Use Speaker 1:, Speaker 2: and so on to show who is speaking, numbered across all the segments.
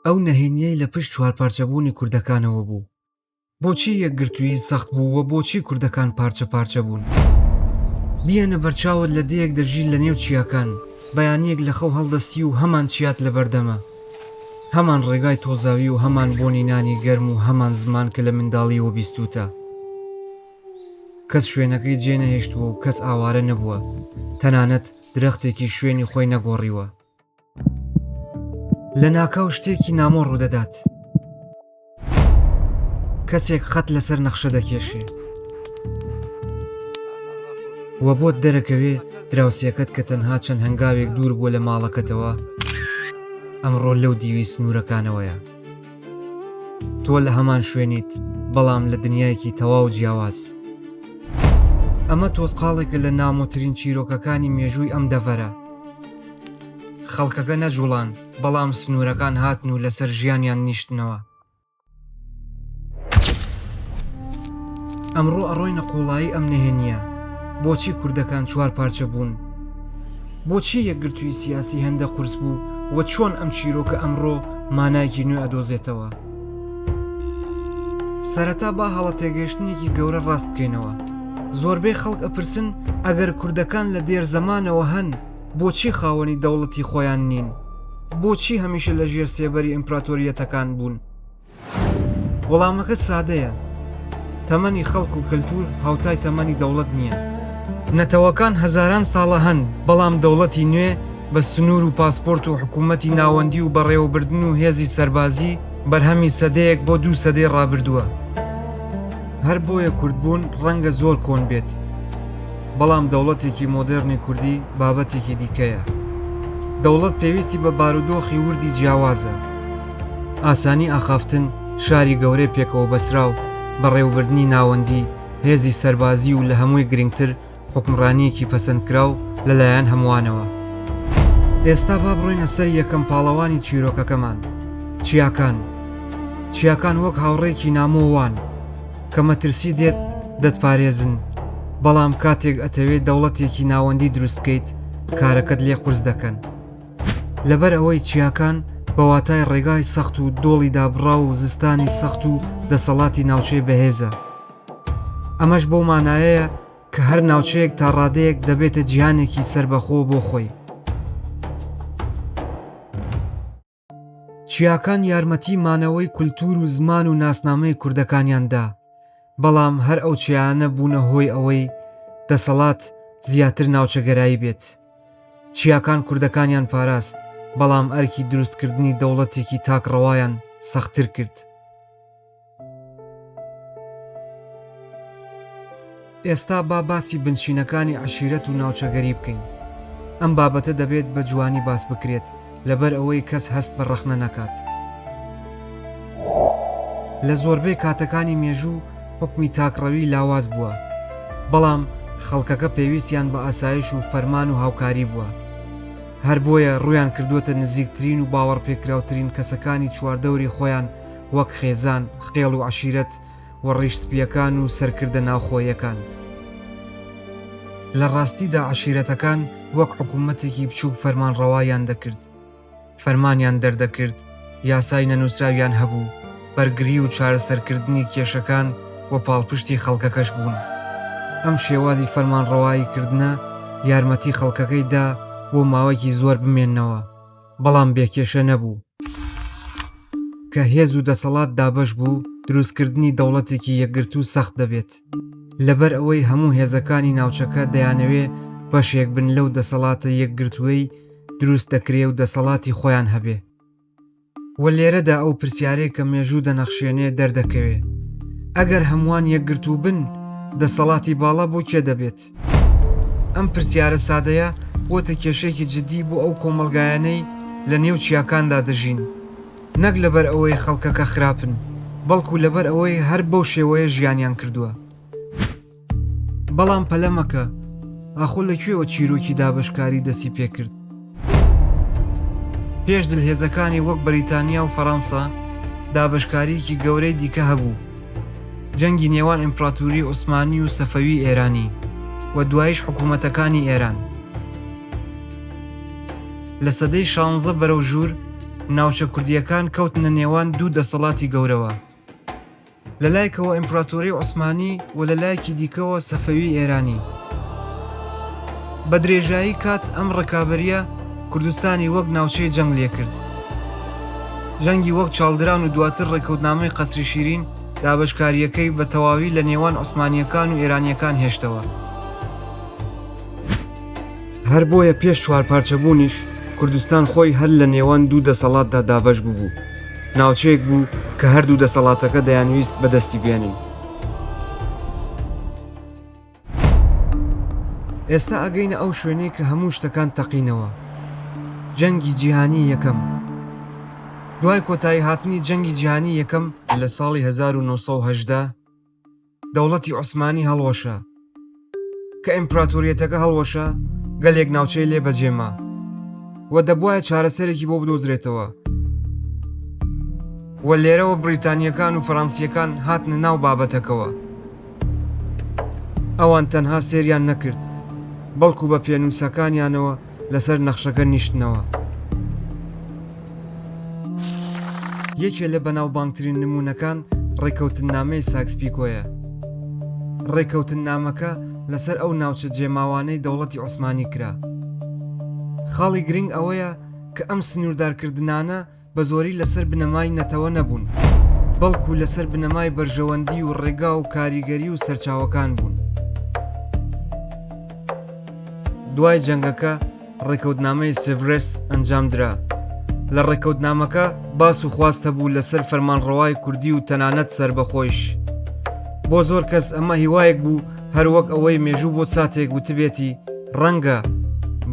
Speaker 1: ئەو نەهێنییەی لە پشت چوارپارچەبوونی کوردەکانەوە بوو. بۆچی یەکگرتوویی سەخت بوو و بۆچی کوردەکان پارچە پارچە بوون؟ بیەنە بەرچاوت لە دێیەک دەژی لە نێو چیاکان، بەیانییەک لە خەو هەڵدەستی و هەمان چیات لەبەردەمە. هەمان ڕێگای تۆزاوی و هەمان بۆنی نانی گەرم و هەمان زمان کە لە منداڵییەوە بیستووتە. کەس شوێنەکەی جێ نەهێشتووە و کەس ئاوارە نەبووە، تەنانەت درەختێکیش شوێنی خۆی نەگۆڕیوە. لەناکاو شتێکی نامۆ ڕوودەدات. کەسێک خەت لەسەر نەخشە دەکێشێ و بۆت دەرەکەوێ دراوسێکەت کە تەنها چەند هەنگاوێک دوور بووە لە ماڵەکەتەوە ئەمڕۆ لەو دیوی سنوورەکانەوەیە. تۆ لە هەمان شوێنیت بەڵام لە دنیایەکی تەواو جیاواز. ئەمە تۆزقاڵێکە لە نامۆترین چیرۆکەکانی مێژووی ئەم دەڤەرە. خەڵکەکە نەجوڵان، بەڵام سنوورەکان هاتن و لەسەر ژیانیان نیشتنەوە. ئەمڕۆ ئەڕۆینە قووڵایی ئەم نهێنییە، بۆچی کوردەکان چوارپارچە بوون؟ بۆچی یەکگرتووی سیاسی هێندە قورس بوو و چۆن ئەم چیرۆکە ئەمڕۆ مانایەکی نوێ ئەدۆزێتەوە؟ سەرەتا با هەڵەتێگەیشتنێکی گەورە ڕاست بکەینەوە. زۆربەی خەڵک ئەپرسن ئەگەر کوردەکان لە دێر زەمانەوە هەن، بۆچی خاوەنی دەوڵەتی خۆیان نین؟ بۆچی هەمیشە لە ژێر سێبەری ئیمپراتۆریەتەکان بوون؟ وەڵامەکە سادەیە، تەمەنی خەڵک و کەلتوور هاوتای تەمەنی دەوڵەت نییە. نەتەوەکان هەزاران ساڵە هەن، بەڵام دەوڵەتی نوێ بە سنوور و پاسپۆرت و حکوومەتی ناوەندی و بەڕێوەبردن و هێزی سەربازی بەرهەمی سەدەیەک بۆ دوو سەدەی ڕابردووە. هەر بۆیە کوردبوون ڕەنگە زۆر کۆن بێت، بەڵام دەوڵەتێکی مۆدێڕنی کوردی بابەتێکی دیکەیە. دەوڵەت پێویستی بە بارودۆخی وردی جیاوازە. ئاسانی ئاخافتن، شاری گەورەی پێکەوەبەسراو، بەڕێوەبردنی ناوەندی، هێزی سەربازی و لە هەمووی گرنگتر حوکمڕانییەکی پەسەندکراو لە لایەن هەمووانەوە. ئێستا با بڕۆینە سەر یەکەم پاڵەوانی چیرۆکەکەمان، چیاکان. چیاکان وەک هاوڕێیەکی نامۆ وان، کە مەترسی دێت دەتپارێزن، بەڵام کاتێک ئەتەوێ دەوڵەتێکی ناوەندی دروست بکەیت، کارەکەت لێ قورس دەکەن. لەبەر ئەوەی چیاکان بە واتای ڕێگای سەخت و دۆڵی دابڕاو و زستانی سەخت و دەسەڵاتی ناوچەی بەهێزە. ئەمەش بەو مانایەیە کە هەر ناوچەیەک تا ڕادەیەک دەبێتە جیهانێکی سەربەخۆ بۆ خۆی. چیاکان یارمەتی مانەوەی کولتوور و زمان و ناسنامەی کوردەکانیان دا، بەڵام هەر ئەو چیایانە بوونە هۆی ئەوەی دەسەڵات زیاتر ناوچەگەرایی بێت. چیاکان کوردەکانیان پاراست، بەڵام ئەرکی دروستکردنی دەوڵەتێکی تاکڕەوایان سەختتر کرد. ئێستا با باسی بنچینەکانی عەشیرەت و ناوچەگەری بکەین. ئەم بابەتە دەبێت بە جوانی باس بکرێت لەبەر ئەوەی کەس هەست بە ڕەخنە نەکات. لە زۆربەی کاتەکانی مێژوو حوکمی تاکڕەوی لاواز بووە، بەڵام خەڵکەکە پێویستیان بە ئاسایش و فەرمان و هاوکاری بووە. هەر بۆیە ڕوویان کردووەتە نزیکترین و باوەڕپێکراوترین کەسەکانی چواردەوری خۆیان وەک خێزان، خێڵ و عەشیرەت و ڕیش سپییەکان و سەرکردە ناوخۆییەکان. لە ڕاستیدا عەشیرەتەکان وەک حکوومەتێکی بچووک فەرمانڕەواییان دەکرد، فەرمانیان دەردەکرد، یاسای نەنووسراویان هەبوو، بەرگری و چارەسەرکردنی کێشەکان و پاڵپشتی خەڵکەکەش بوون. ئەم شێوازی فەرمانڕەوایی کردنە یارمەتی خەڵکەکەی دا بۆ ماوەیەکی زۆر بمێننەوە، بەڵام بێ کێشە نەبوو. کە هێز و دەسەڵات دابەش بوو، دروستکردنی دەوڵەتێکی یەکگرتوو سەخت دەبێت. لەبەر ئەوەی هەموو هێزەکانی ناوچەکە دەیانەوێ بەشێک بن لەو دەسەڵاتە یەکگرتووەی دروست دەکرێ و دەسەڵاتی خۆیان هەبێ. وە لێرەدا ئەو پرسیارەی کە مێژوو دەنەخشێنێ دەردەکەوێ. ئەگەر هەمووان یەکگرتوو بن، دەسەڵاتی باڵا بۆ کێ دەبێت؟ ئەم پرسیارە سادەیە بۆتە کێشەیەکی جدی بۆ ئەو کۆمەڵگایانەی لە نێو چیاکاندا دەژین. نەک لەبەر ئەوەی خەڵکەکە خراپن، بەڵکو لەبەر ئەوەی هەر بەو شێوەیە ژیانیان کردووە. بەڵام پەلە مەکە، ئاخۆ لە کوێوە چیرۆکی دابەشکاری دەستی پێکرد؟ پێش زلهێزەکانی وەک بەریتانیا و فەرەنسا، دابەشکارییەکی گەورەی دیکە هەبوو، جەنگی نێوان ئیمپراتوری عوسمانی و سەفەوی ئێرانی و دواییش حکوومەتەکانی ئێران. لە سەدەی شانزە بەرەو ژوور، ناوچە کوردییەکان کەوتنە نێوان دوو دەسەڵاتی گەورەوە. لە لایەکەوە ئیمپراتۆری عوسمانی و لە لایەکی دیکەوە سەفەوی ئێرانی. بە درێژایی کات ئەم ڕکابەرییە کوردستانی وەک ناوچەی جەنگ لێکرد. جەنگی وەک چاڵدران و دواتر ڕێککەوتنامەی قەسری شیرین دابەشکارییەکەی بە تەواوی لە نێوان عوسمانییەکان و ئێرانییەکان هێشتەوە. هەر بۆیە پێش چوارپارچەبوونیش کوردستان خۆی هەر لە نێوان دوو دەسەڵاتدا دابەش ببوو، ناوچەیەک بوو کە هەردوو دەسەڵاتەکە دەیانویست بەدەستی بێنن. ئێستا ئەگەینە ئەو شوێنەی کە هەموو شتەکان تەقینەوە، جەنگی جیهانی یەکەم. دوای کۆتایی هاتنی جەنگی جیهانی یەکەم لە ساڵی 1918، دەوڵەتی عوسمانی هەڵوەشا. کە ئیمپراتۆریەتەکە هەڵوەشا، گەلێک ناوچەی لێ بەجێما و دەبوایە چارەسەرێکی بۆ بدۆزرێتەوە و لێرەوە بریتانییەکان و فەرەنسییەکان هاتنە ناو بابەتەکەوە. ئەوان تەنها سێریان نەکرد، بەڵکو بە پێنووسەکانیانەوە لەسەر نەخشەکە نیشتنەوە. یەکێ لە بەناوبانگترین نموونەکان ڕێککەوتننامەی سایکس پیکۆیە. ڕێککەوتننامەکە لەسەر ئەو ناوچە جێماوانەی دەوڵەتی عوسمانی کرا. خاڵی گرنگ ئەوەیە کە ئەم سنووردارکردنانە بە زۆری لەسەر بنەمای نەتەوە نەبوون، بەڵکو لەسەر بنەمای بەرژەوەندی و ڕێگا و کاریگەری و سەرچاوەکان بوون. دوای جەنگەکە ڕێکەوتنامەی سێڤرێس ئەنجامدرا. لە ڕێکەوتنامەکە باس و خواست هەبوو لەسەر فەرمانڕەوای کوردی و تەنانەت سەربەخۆیش. بۆ زۆر کەس ئەمە هیوایەک بوو هەروەک ئەوەی مێژوو بۆ ساتێک وتبێتی ڕەنگە،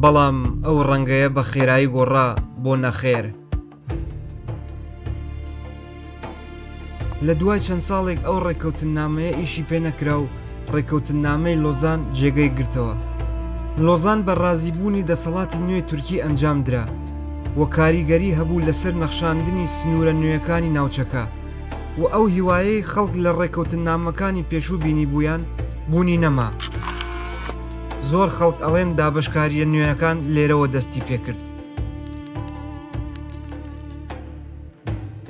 Speaker 1: بەڵام ئەو ڕەنگەیە بە خێرایی گۆڕا بۆ نەخێر. لە دوای چەند ساڵێک ئەو ڕێککەوتننامەیە ئیشی پێ نەکرا و ڕێککەوتننامەی لۆزان جێگەی گرتەوە. لۆزان بە ڕازیبوونی دەسەڵاتی نوێی تورکی ئەنجام درا و کاریگەری هەبوو لەسەر نەخشاندنی سنوورە نوێیەکانی ناوچەکە و ئەو هیوایەی خەڵک لە ڕێککەوتننامەکانی پێشوو بینیبوویان بوونی نەما. زۆر خەڵک ئەڵێن دابەشکارییە نوێیەکان لێرەوە دەستی پێکرد.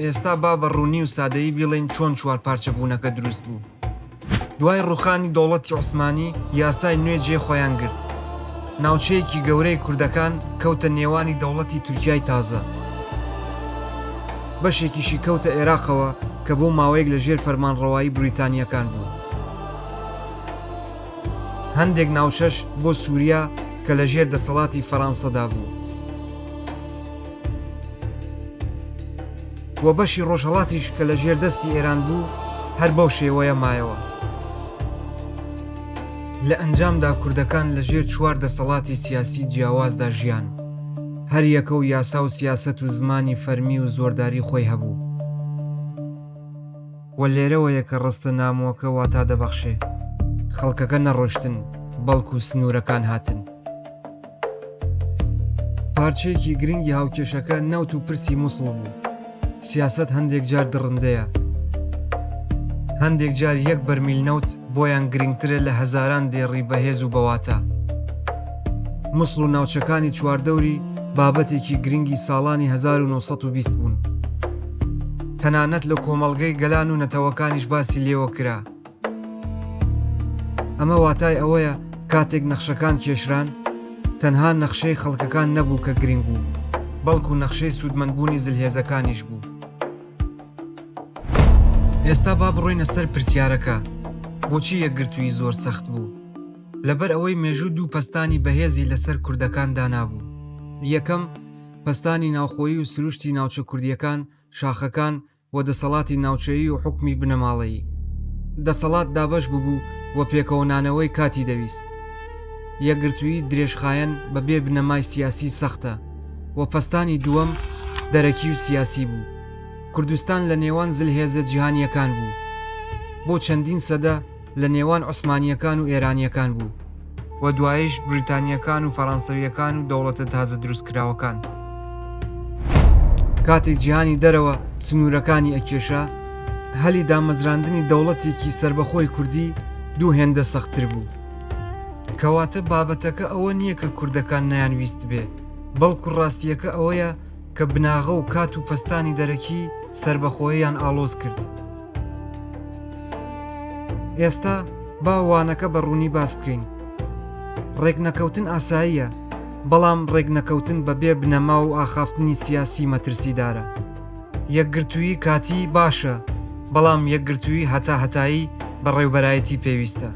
Speaker 1: ئێستا با بە ڕوونی و سادەیی بیڵێین چۆن چوارپارچەبوونەکە دروست بوو. دوای ڕووخانی دەوڵەتی عوسمانی یاسای نوێ جێ خۆیان گرت. ناوچەیەکی گەورەی کوردەکان کەوتە نێوانی دەوڵەتی تورکیای تازە. بەشێکیشی کەوتە ئێراقەوە کە بۆ ماوەیەک لە ژێر فەرمانڕەوایی بریتانییەکان بوو. هەندێک ناوچەش بۆ سووریا کە لە ژێر دەسەڵاتی فەرانسەدا بوو. و بەشی ڕۆژهەڵاتیش کە لە ژێر دەستی ئێران بوو هەر بەو شێوەیە مایەوە. لە ئەنجامدا کوردەکان لە ژێر چوار دەسەڵاتی سیاسی جیاوازدا ژیان، هەر یەکە و یاسا و سیاسەت و زمانی فەرمی و زۆرداری خۆی هەبوو. و لێرەوەیە کە ڕستە نامۆکە واتا دەبەخشێ، خەڵکەکە نەڕۆشتن، بەڵکو سنوورەکان هاتن. پارچەیەکی گرنگی هاوکێشەکە نەوت و پرسی موسڵ بوو. سیاسەت هەندێک جار دڕندەیە. هەندێک جار یەک بەرمیل نەوت بۆیان گرنگترە لە هەزاران دێڕی بەهێز و بەواتا. موسڵ و ناوچەکانی چواردەوری بابەتێکی گرنگی ساڵانی 1920 بوون. تەنانەت لە کۆمەڵگەی گەلان و نەتەوەکانیش باسی لێوە کرا. ئەمە واتای ئەوەیە کاتێک نەخشەکان کێشران، تەنها نەخشەی خەڵکەکان نەبوو کە گرنگ بوو، بەڵکو نەخشەی سوودمەندبوونی زلهێزەکانیش بوو. ئێستا با بڕۆینە سەر پرسیارەکە، بۆچی یەکگرتوویی زۆر سەخت بوو؟ لەبەر ئەوەی مێژوو دوو پەستانی بەهێزی لەسەر کوردەکان دانابوو. یەکەم، پەستانی ناوخۆیی و سروشتی ناوچە کوردییەکان، شاخەکان، و دەسەڵاتی ناوچەیی و حوکمی بنەماڵەیی. دەسەڵات دابەش ببوو و پێکەوەنانەوەی کاتی دەویست. یەکگرتوویی درێژخایەن بە بێ بنەمای سیاسی سەختە و پەستانی دووەم دەرەکی و سیاسی بوو. کوردستان لە نێوان زلهێزە جیهانییەکان بوو. بۆ چەندین سەدە لە نێوان عوسمانییەکان و ئێرانییەکان بوو. و دواییش بریتانییەکان و فەرانسەوییەکان و دەوڵەتە تازە دروستکراوەکان. کاتێک جیهانی دەرەوە سنوورەکانی ئەکێشا، هەلی دامەزراندنی دەوڵەتێکی سەربەخۆی کوردی دوو هێندە سەختتر بوو. کەواتە بابەتەکە ئەوە نییە کە کوردەکان نەیانویستبێ، بەڵکو ڕاستییەکە ئەوەیە. کە بناغە و کات و پەستانی دەرەکی سەربەخۆییان ئاڵۆز کرد. ئێستا با وانەکە بە ڕوونی باس بکەین. ڕێکنەکەوتن ئاساییە، بەڵام ڕێکنەکەوتن بە بێ بنەما و ئاخافتنی سیاسی مەترسیدارە. یەکگرتوویی کاتی باشە، بەڵام یەکگرتوویی هەتاهەتایی بەڕێوبەرایەتی پێویستە.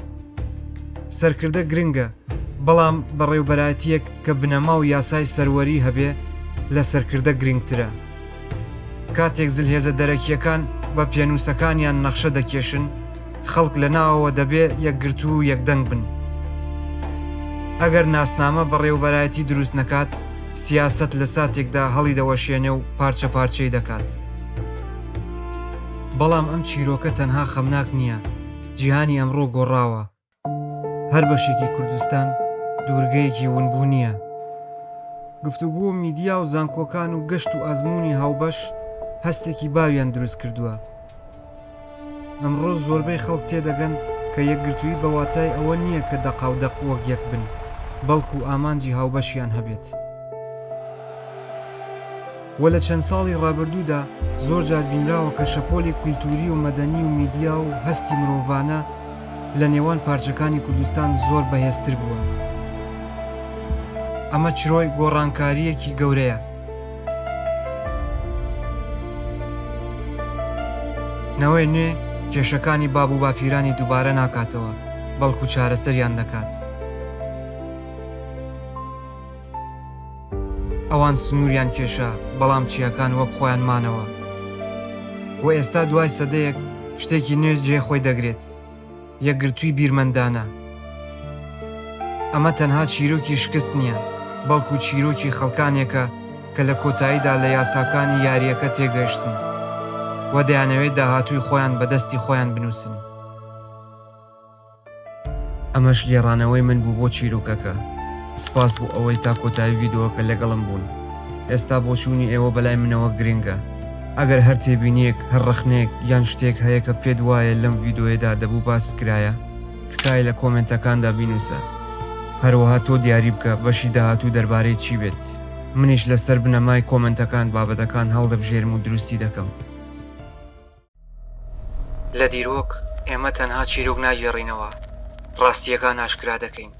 Speaker 1: سەرکردە گرنگە، بەڵام بەڕێوبەرایەتییەک کە بنەما و یاسای سەروەری هەبێ لە سەرکردە گرنگترە. کاتێک زلهێزە دەرەکییەکان بە پێنووسەکانیان نەخشە دەکێشن، خەڵک لە ناوەوە دەبێ یەکگرتوو و یەکدەنگ بن. ئەگەر ناسنامە بەڕێوەبەرایەتی دروست نەکات، سیاسەت لە ساتێکدا هەڵیدەوەشێنێ و پارچە پارچەی دەکات. بەڵام ئەم چیرۆکە تەنها خەمناک نییە، جیهانی ئەمڕۆ گۆڕاوە. هەر بەشێکی کوردستان دوورگەیەکی ونبوو نییە. گفتوگۆ و میدیا و زانکۆکان و گەشت و ئەزموونی هاوبەش هەستێکی باویان دروست کردووە. ئەمڕۆ زۆربەی خەڵک تێدەگەن کە یەکگرتوویی بە واتای ئەوە نییە کە دەقاودەق وەک یەک بن، بەڵکو ئامانجی هاوبەشیان هەبێت. وە لە چەند ساڵی ڕابردوودا زۆر جار بینراوە کە شەپۆلی کولتووری و مەدەنی و میدیا و هەستی مرۆڤانە لە نێوان پارچەکانی کوردستان زۆر بەهێزتر بووە. ئەمە چرۆی گۆڕانکارییەکی گەورەیە. نەوەی نوێ کێشەکانی باب و باپیرانی دووبارە ناکاتەوە، بەڵکو چارەسەریان دەکات. ئەوان سنووریان کێشا، بەڵام چیاکان وەک خۆیان مانەوە. و ئێستا دوای سەدەیەک شتێکی نوێ جێ خۆی دەگرێت، یەکگرتووی بیرمەندانە. ئەمە تەنها چیرۆکی شکست نییە، بەڵکو چیرۆکی خەڵکانێکە کە لە کۆتاییدا لە یاساکانی یارییەکە تێگەشتن و دەیانەوێت داهاتووی خۆیان بە دەستی خۆیان بنووسن. ئەمەش گێڕانەوەی من بوو بۆ چیرۆکەکە سپاس بۆ ئەوەی تا کۆتایی ڤیدۆکە لەگەڵم بوون ئێستا بۆچوونی ئێوە بەلای منەوە گرنگە ئەگەر هەر تێبینیەک هەر ڕەخنەیەک یان شتێک هەیە کە پێت وایە لەم ڤیدۆیەدا دەبوو باس بکرایە تکایە لە کۆمێنتەکاندا بینوسە هەروەها تۆ دیاری بکە بەشی داهاتوو دەربارەی چی بێت منیش لەسەر بنەمای کۆمێنتەکان بابەتەکان هەڵدەبژێرم و دروستی دەکەم. لە دیرۆک ئێمە تەنها چیرۆک ناگێڕینەوە، ڕاستییەکان ئاشکرا دەکەین.